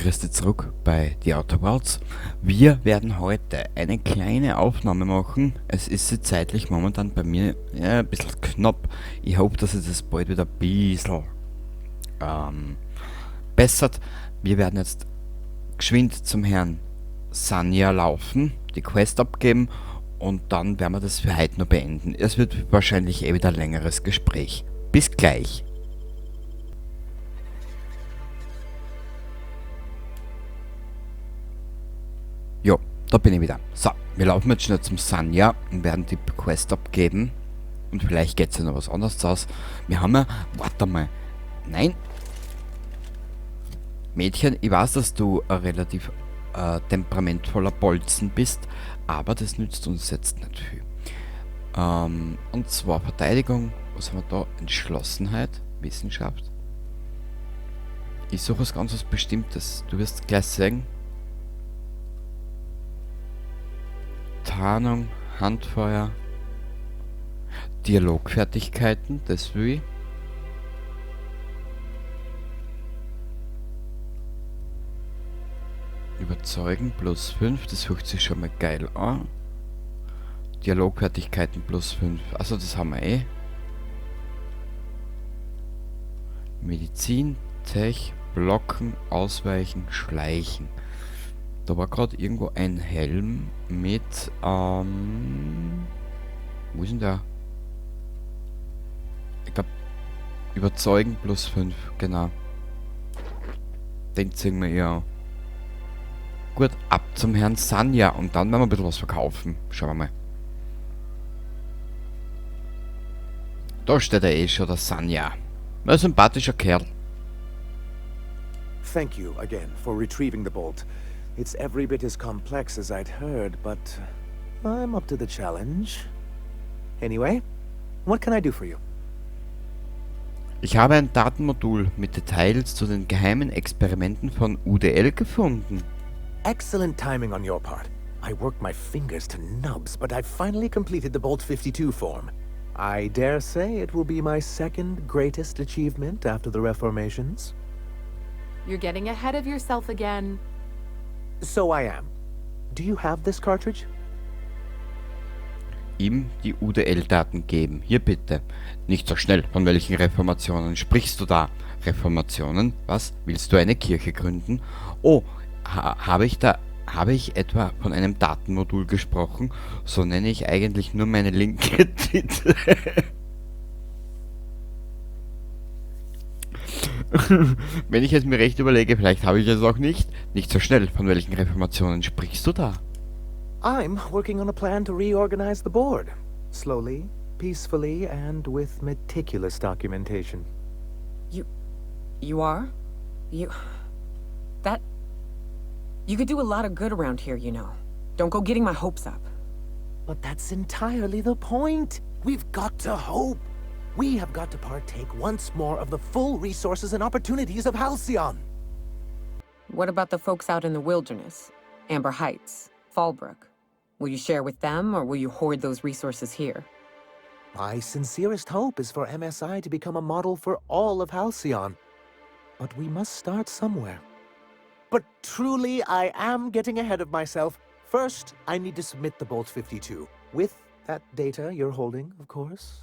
grüß dich zurück bei The Outer Worlds. Wir werden heute eine kleine Aufnahme machen. Es ist zeitlich momentan bei mir ja, ein bisschen knapp. Ich hoffe, dass es das bald wieder ein bisschen bessert. Wir werden jetzt geschwind zum Herrn Sanya laufen, die Quest abgeben und dann werden wir das für heute noch beenden. Es wird wahrscheinlich eh wieder ein längeres Gespräch. Bis gleich. Jo, da bin ich wieder. So, wir laufen jetzt schnell zum Sanya und werden die Quest abgeben. Und vielleicht geht's ja noch was anderes aus. Wir haben ja... Warte mal. Nein. Mädchen, ich weiß, dass du ein relativ temperamentvoller Bolzen bist, aber das nützt uns jetzt nicht viel. Und zwar Verteidigung. Was haben wir da? Entschlossenheit, Wissenschaft. Ich suche was ganz was Bestimmtes. Du wirst gleich sehen. Tarnung, Handfeuer, Dialogfertigkeiten, das will ich. Überzeugen plus 5, das hört sich schon mal geil an. Dialogfertigkeiten plus 5, also das haben wir eh. Medizin, Tech, Blocken, Ausweichen, Schleichen. Da war grad irgendwo ein Helm mit, wo ist denn der? Ich glaub, Überzeugen plus 5, genau. Den ziehen wir ja. Gut, ab zum Herrn Sanya und dann werden wir ein bisschen was verkaufen. Schauen wir mal. Da steht er eh schon, der Sanya. Ein sympathischer Kerl. Thank you again for retrieving the bolt. It's every bit as complex as I'd heard, but I'm up to the challenge. Anyway, what can I do for you? Ich habe ein Datenmodul mit Details zu den geheimen Experimenten von UDL gefunden. Excellent timing on your part. I worked my fingers to nubs, but I finally completed the Bolt 52 form. I dare say it will be my second greatest achievement after the reformations. You're getting ahead of yourself again. So I am. Do you have this cartridge? Ihm die U D L-Daten geben. Hier bitte. Nicht so schnell. Von welchen Reformationen sprichst du da? Reformationen? Was? Willst du eine Kirche gründen? Oh, habe ich etwa von einem Datenmodul gesprochen? So nenne ich eigentlich nur meine linke Titel. Wenn ich es mir recht überlege, vielleicht habe ich es auch nicht. Nicht so schnell. Von welchen Reformationen sprichst du da? I'm working on a plan to reorganize the board. Slowly, peacefully, and with meticulous documentation. You are? You... That... You could do a lot of good around here, you know. Don't go getting my hopes up. But that's entirely the point. We've got to hope. We have got to partake once more of the full resources and opportunities of Halcyon. What about the folks out in the wilderness? Amber Heights, Fallbrook. Will you share with them, or will you hoard those resources here? My sincerest hope is for MSI to become a model for all of Halcyon. But we must start somewhere. But truly, I am getting ahead of myself. First, I need to submit the Bolt 52. With that data you're holding, of course.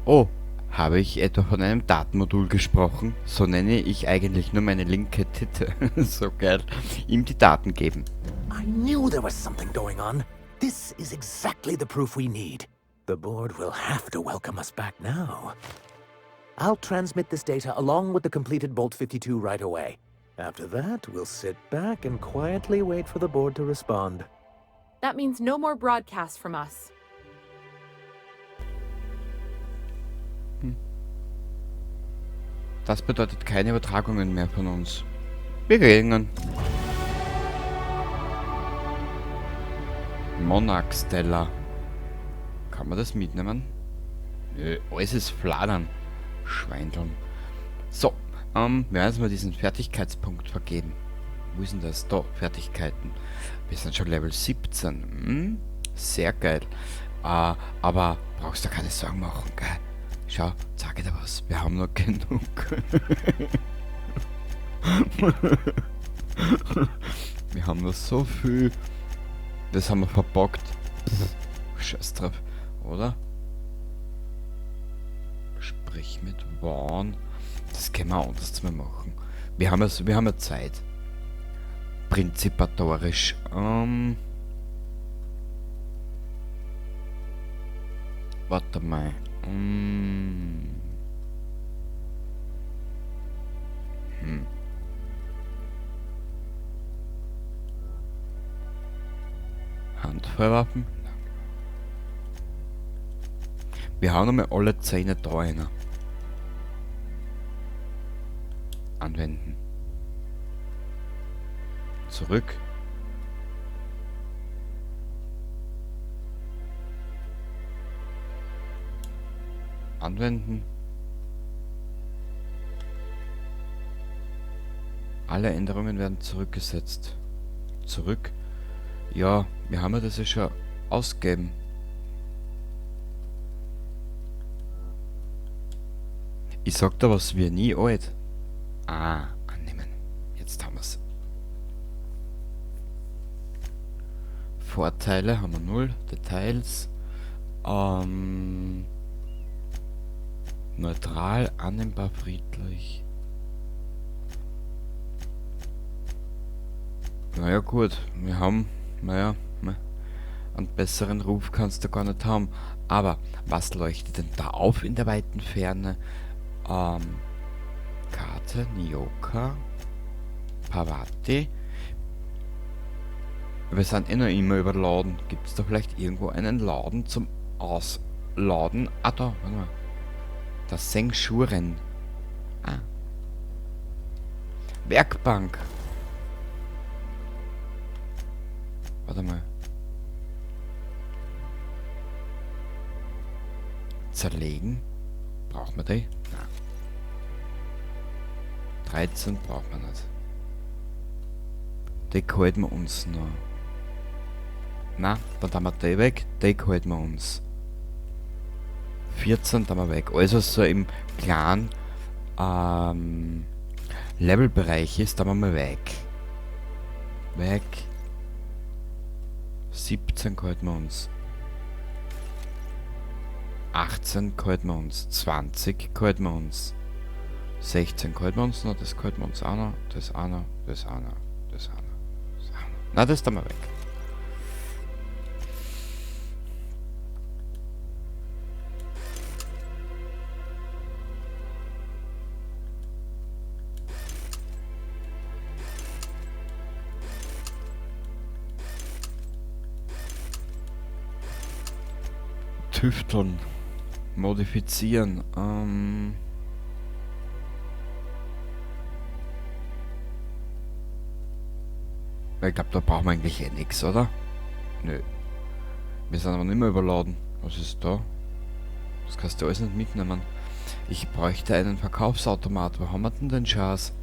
Oh, habe ich etwa von einem Datenmodul gesprochen? So nenne ich eigentlich nur meine linke Titte. So geil. Ihm die Daten geben. I knew there was something going on. This is exactly the proof we need. The board will have to welcome us back now. I'll transmit this data along with the completed Bolt 52 right away. After that, we'll sit back and quietly wait for the board to respond. That means no more broadcasts from us. Das bedeutet keine Übertragungen mehr von uns. Wir gehen. Monarch Stella. Kann man das mitnehmen? Nö, alles ist Fladern. Schweindeln. So, wir werden jetzt mal diesen Fertigkeitspunkt vergeben. Wo ist denn das? Da, Fertigkeiten. Wir sind schon Level 17. Sehr geil. Aber brauchst du keine Sorgen machen, gell? Schau, zeig dir was. Wir haben noch genug. Wir haben noch so viel. Das haben wir verbockt. Pff, scheiß drauf, oder? Sprich mit Vaughn. Das können wir anders mal machen. Wir haben ja Zeit. Prinzipatorisch. Warte mal. Handfeuerwaffen? Wir haben nochmal alle Zähne da rein. Anwenden. Zurück. Anwenden. Alle Änderungen werden zurückgesetzt. Zurück. Ja, wir haben ja das ja schon ausgegeben. Ich sag da was, wir nie alt. Ah, annehmen. Jetzt haben wir's. Vorteile haben wir 0. Details. Neutral, annehmbar, friedlich. Naja gut, wir haben, naja, ne, einen besseren Ruf kannst du gar nicht haben. Aber was leuchtet denn da auf in der weiten Ferne? Karte, Nyoka, Parvati. Wir sind eh noch immer überladen. Gibt's da vielleicht irgendwo einen Laden zum Ausladen? Ah da, warte mal. Das Sengschuren. Ah. Werkbank. Warte mal. Zerlegen. Braucht man die? Nein. 13 braucht man nicht. Die halten wir uns noch. Na, dann tun wir die weg. Die halten wir uns. 14 tun wir weg. Alles, was so im kleinen Levelbereich ist, tun wir mal weg. Weg. 17 halten wir uns. 18 halten wir uns. 20 halten wir uns. 16 halten wir uns noch. Das halten wir uns auch noch. Das auch noch. Das auch noch. Das auch noch. Das auch noch. Na, das tun wir weg. Tüfteln, modifizieren, ich glaub, da brauchen wir eigentlich eh nix, oder? Nö. Wir sind aber nicht mehr überladen. Was ist da? Das kannst du alles nicht mitnehmen. Ich bräuchte einen Verkaufsautomat. Wo haben wir denn den Schatz?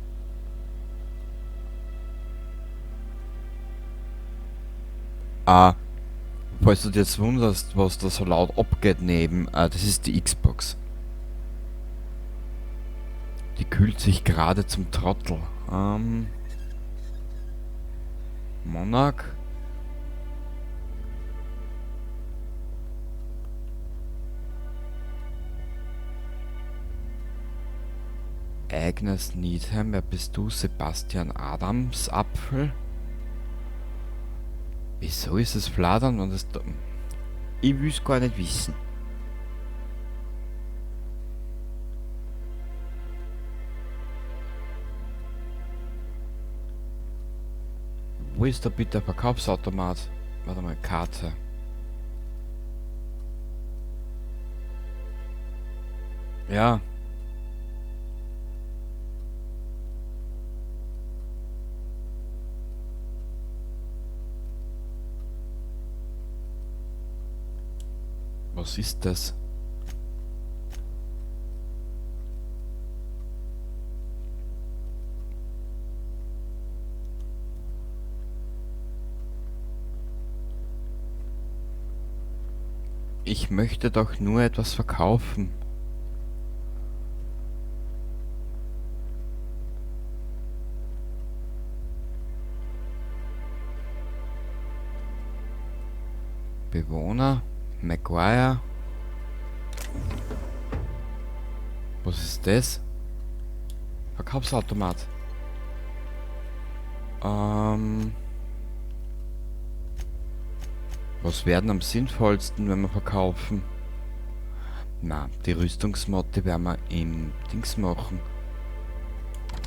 Ah. Falls du dir jetzt wunderst, was da so laut abgeht neben, das ist die Xbox. Die kühlt sich gerade zum Trottel. Monarch. Agnes Needham, wer bist du? Sebastian Adams Apfel. Wieso ist es Fladern und das da? Ich will's gar nicht wissen. Wo ist da bitte der Verkaufsautomat? Warte mal, Karte. Ja. Was ist das? Ich möchte doch nur etwas verkaufen. Bewohner, Maguire. Was ist das? Verkaufsautomat. Was werden am sinnvollsten, wenn wir verkaufen? Na, die Rüstungsmotte werden wir im Dings machen.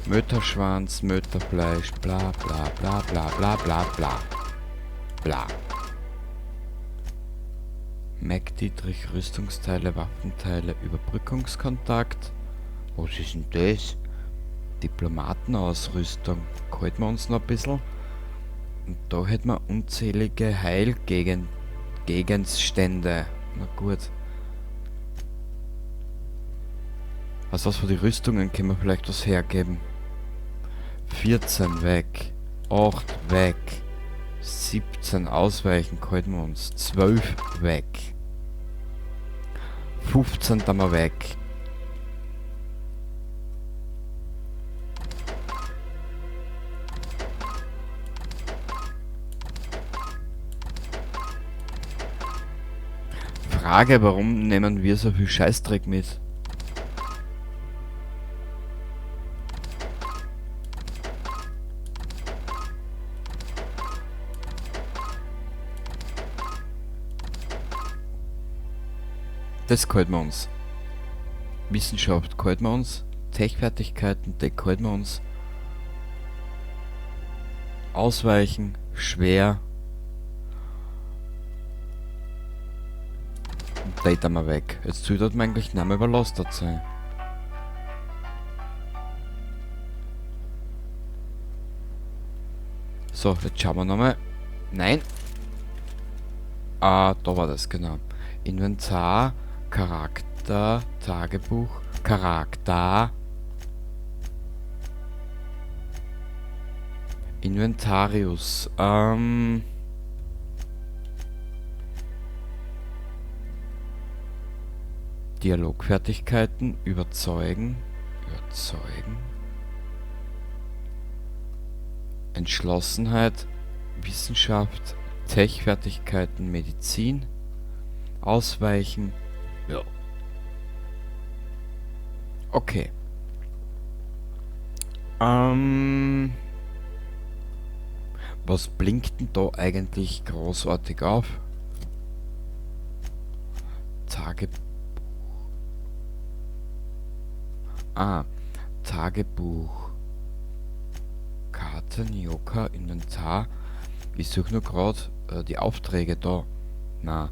Möterschwanz, Möterfleisch, bla bla bla bla bla bla bla. Bla. Mac Dietrich, Rüstungsteile, Waffenteile, Überbrückungskontakt. Was ist denn das? Diplomatenausrüstung. Halten wir uns noch ein bisschen. Und da hätten wir unzählige Heilgegenstände. Na gut. Also was für die Rüstungen können wir vielleicht was hergeben. 14 weg. 8 weg. 17 ausweichen halten wir uns. 12 weg. 15 da mal weg. Frage, warum nehmen wir so viel Scheißdreck mit? Das gefällt mir uns. Wissenschaft gefällt mir uns. Tech-Fertigkeiten, das gefällt mir uns. Ausweichen, schwer. Data mal weg. Jetzt sollte man eigentlich nicht mehr überlastet sein. So, jetzt schauen wir nochmal. Nein. Ah, da war das, genau. Inventar, Charakter, Tagebuch, Charakter. Inventarius. Dialogfertigkeiten, überzeugen, überzeugen, Entschlossenheit, Wissenschaft, Tech-Fertigkeiten, Medizin, Ausweichen, ja. Okay. Was blinkt denn da eigentlich großartig auf? Tagebuch. Ah, Tagebuch. Karten, Joker, Inventar. Ich suche nur grad die Aufträge da. Na.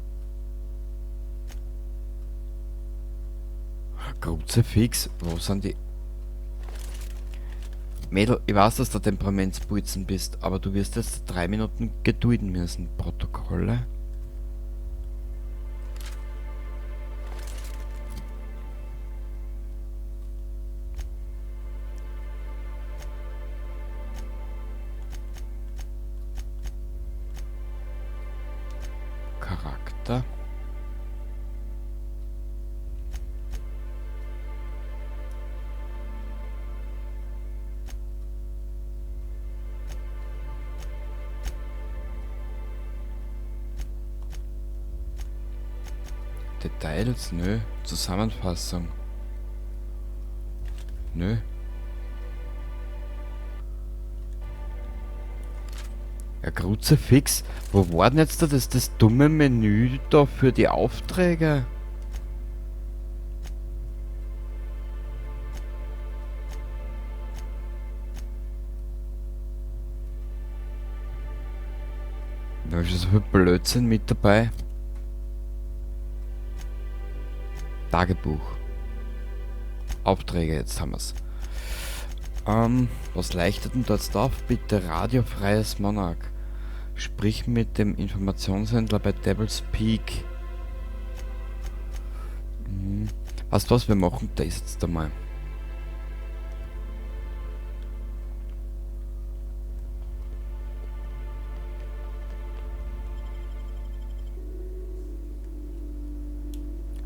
Kruzifix, wo sind die? Mädel, ich weiß, dass du Temperamentsputzen bist, aber du wirst jetzt 3 Minuten gedulden müssen. Protokolle. Charakter. Details, nö. Zusammenfassung. Nö. Ja, Kruzifix, wo war denn jetzt da das dumme Menü da für die Aufträge? Da ist so viel Blödsinn mit dabei. Tagebuch. Aufträge, jetzt haben wir's. Was leichtet denn da jetzt auf? Bitte radiofreies Monarch. Sprich mit dem Informationshändler bei Devil's Peak. Weißt du was, wir machen das jetzt einmal.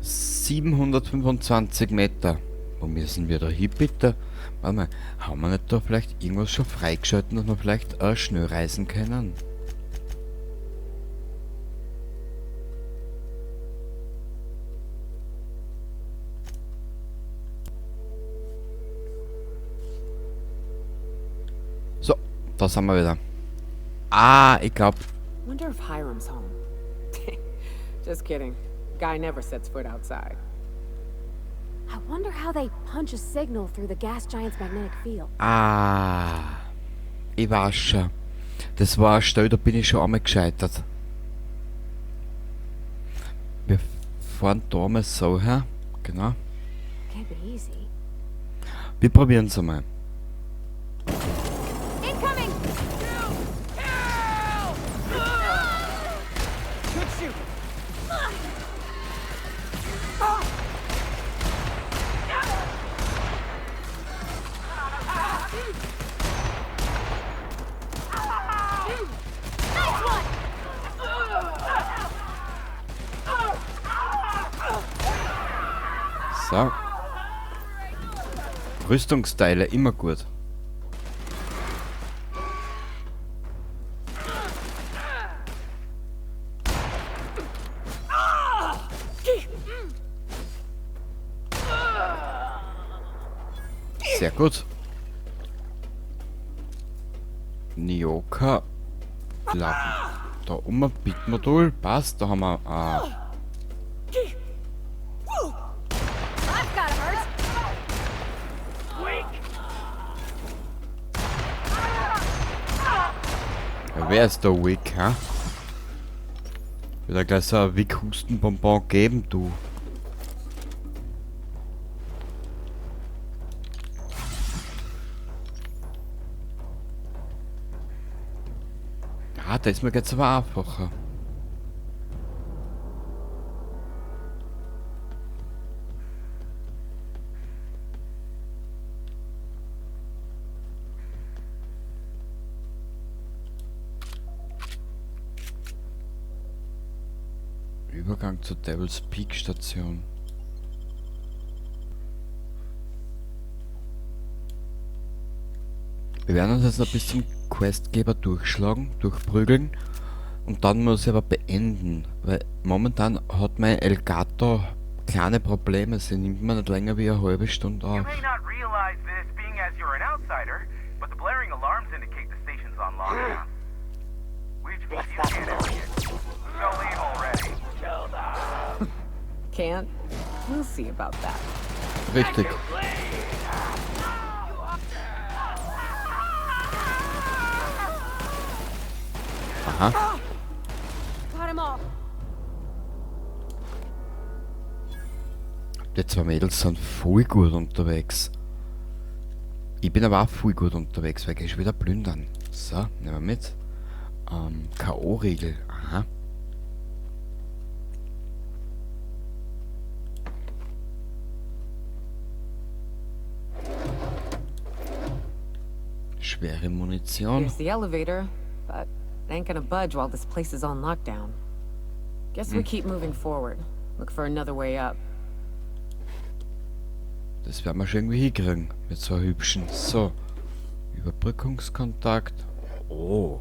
725 Meter. Wo müssen wir da hin, bitte? Warte mal, haben wir nicht da vielleicht irgendwas schon freigeschalten, dass wir vielleicht schnell reisen können? Da sind wir wieder. Ah, ich glaub. Wonder if Hiram's home. Just kidding. Guy never sets foot outside. I wonder how they punch a signal through the gas giant's magnetic field. Ah, ich weiß schon. Das war eine Stelle, da bin ich schon einmal gescheitert. Wir fahren da mal so her. Genau. Can't be easy. Wir probieren es einmal. Incoming! Good shoot. Nice one! So. Rüstungsteile, immer gut. Sehr gut. Nyoka. Da um ein Bitmodul. Passt, da haben wir. That's gotta hurt! Ja, wer ist der Wick, hä? Wird er gleich so ein Wick-Hustenbonbon geben, du. Ah, da ist mir jetzt aber einfacher. Übergang zur Devil's Peak Station. Wir werden uns jetzt noch bis zum Questgeber durchschlagen, durchprügeln und dann muss ich aber beenden, weil momentan hat mein Elgato kleine Probleme, sie nimmt mir nicht länger wie eine halbe Stunde You auf. may not realize this, being as you're an outsider, but the blaring alarms indicate the station's on lockdown. Which means you can't exit. So leave already. Can't? We'll see about that. Richtig. Aha. Got 'em all. Die zwei Mädels sind voll gut unterwegs. Ich bin aber auch voll gut unterwegs, weil ich schon wieder plündern. So, nehmen wir mit. K.O.-Regel. Aha. Schwere Munition. Here's the elevator, but it ain't gonna budge while this place is on lockdown. Guess we keep moving forward. Look for another way up. Das werden wir schon irgendwie hinkriegen. Mit so einem hübschen. So. Überbrückungskontakt. Oh.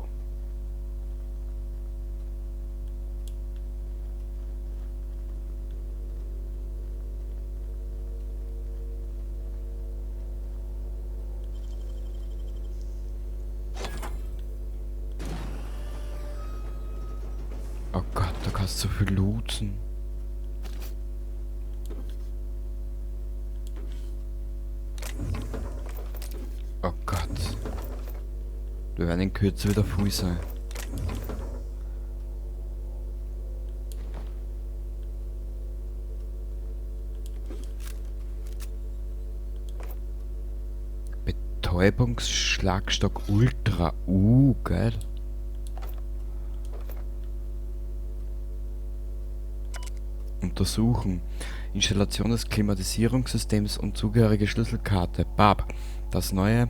Oh Gott, da kannst du so viel looten. Oh Gott. Wir werden in Kürze wieder früh sein. Betäubungsschlagstock Ultra. Geil. Untersuchen. Installation des Klimatisierungssystems und zugehörige Schlüsselkarte. Bab. Das neue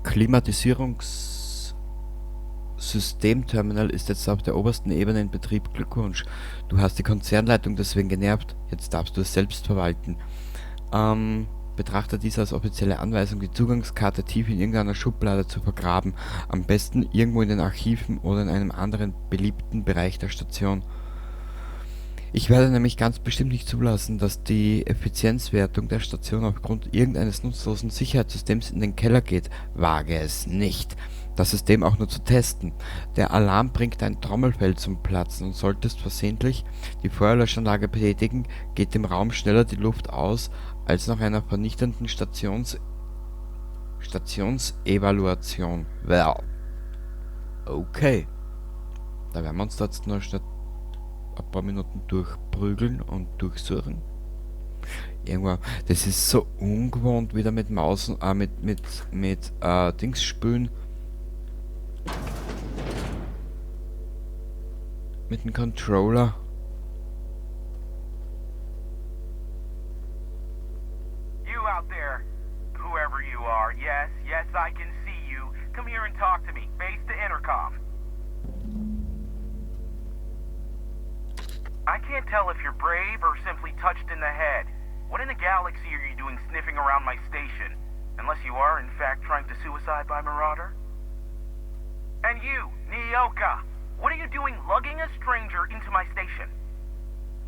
Klimatisierungssystemterminal ist jetzt auf der obersten Ebene in Betrieb. Glückwunsch. Du hast die Konzernleitung deswegen genervt. Jetzt darfst du es selbst verwalten. Betrachte dies als offizielle Anweisung, die Zugangskarte tief in irgendeiner Schublade zu vergraben. Am besten irgendwo in den Archiven oder in einem anderen beliebten Bereich der Station. Ich werde nämlich ganz bestimmt nicht zulassen, dass die Effizienzwertung der Station aufgrund irgendeines nutzlosen Sicherheitssystems in den Keller geht. Wage es nicht, das System auch nur zu testen. Der Alarm bringt dein Trommelfell zum Platzen und solltest versehentlich die Feuerlöschanlage betätigen, geht dem Raum schneller die Luft aus als nach einer vernichtenden Stationsevaluation. Well. Okay. Da werden wir uns da jetzt noch schnell ein paar Minuten durchprügeln und durchsuchen. Irgendwann, das ist so ungewohnt, wieder mit Maus und mit Dings spülen. Mit dem Controller. You out there, whoever you are, yes, yes, I can see you. Come here and talk to me, face to intercom. I can't tell if you're brave or simply touched in the head. What in the galaxy are you doing sniffing around my station? Unless you are, in fact, trying to suicide by Marauder? And you, Nyoka, what are you doing lugging a stranger into my station?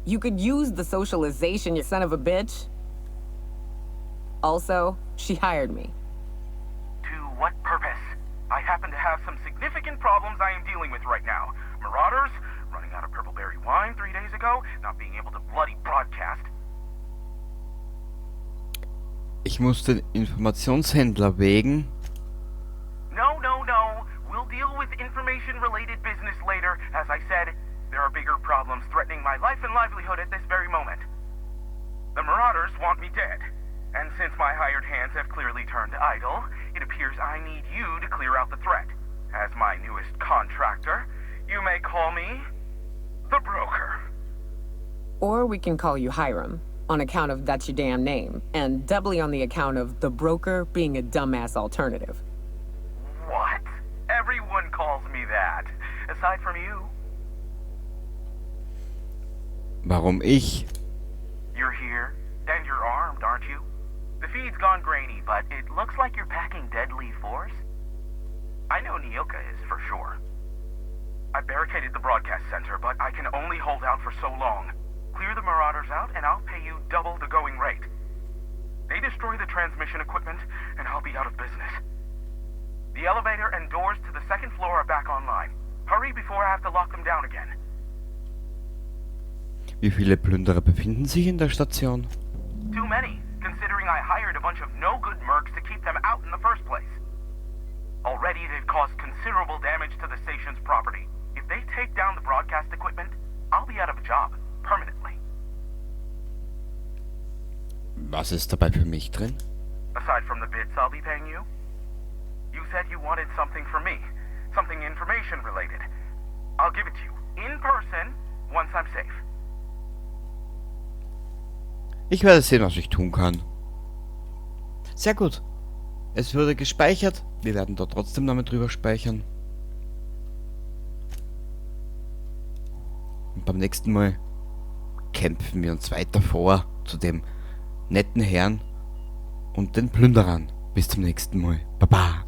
You could use the socialization, you son of a bitch. Also, she hired me. To what purpose? I happen to have some significant problems I am dealing with right now. Marauders, running out of purple berry wine 3 days ago, not being able to bloody broadcast. Ich muss den Informationshändler wegen. No, no, no. We'll deal with information-related business later. As I said, there are bigger problems threatening my life and livelihood at this very moment. The Marauders want me dead. And since my hired hands have clearly turned idle, it appears I need you to clear out the threat. As my newest contractor, you may call me the Broker. Or we can call you Hiram, on account of that's your damn name, and doubly on the account of the Broker being a dumbass alternative. What? Everyone calls me that, aside from you. Warum ich? You're here, and you're armed, aren't you? The feed's gone grainy, but it looks like you're packing deadly force. I know Nyoka is, for sure. I barricaded the broadcast center, but I can only hold out for so long. Clear the Marauders out, and I'll pay you double the going rate. They destroy the transmission equipment, and I'll be out of business. The elevator and doors to the second floor are back online. Hurry before I have to lock them down again. Wie viele Plünderer befinden sich in der Station? Too many, considering I hired a bunch of no-good mercs to keep them out in the first place. Already they've caused considerable damage to the station's property. If they take down the broadcast equipment, I'll be out of a job, permanently. Was ist dabei für mich drin? Aside from the bits I'll be paying you? You said you wanted something from me. Something information related. I'll give it to you, in person, once I'm safe. Ich werde sehen, was ich tun kann. Sehr gut. Es wurde gespeichert. Wir werden dort trotzdem damit drüber speichern. Und beim nächsten Mal kämpfen wir uns weiter vor zu dem netten Herrn und den Plünderern. Bis zum nächsten Mal. Baba.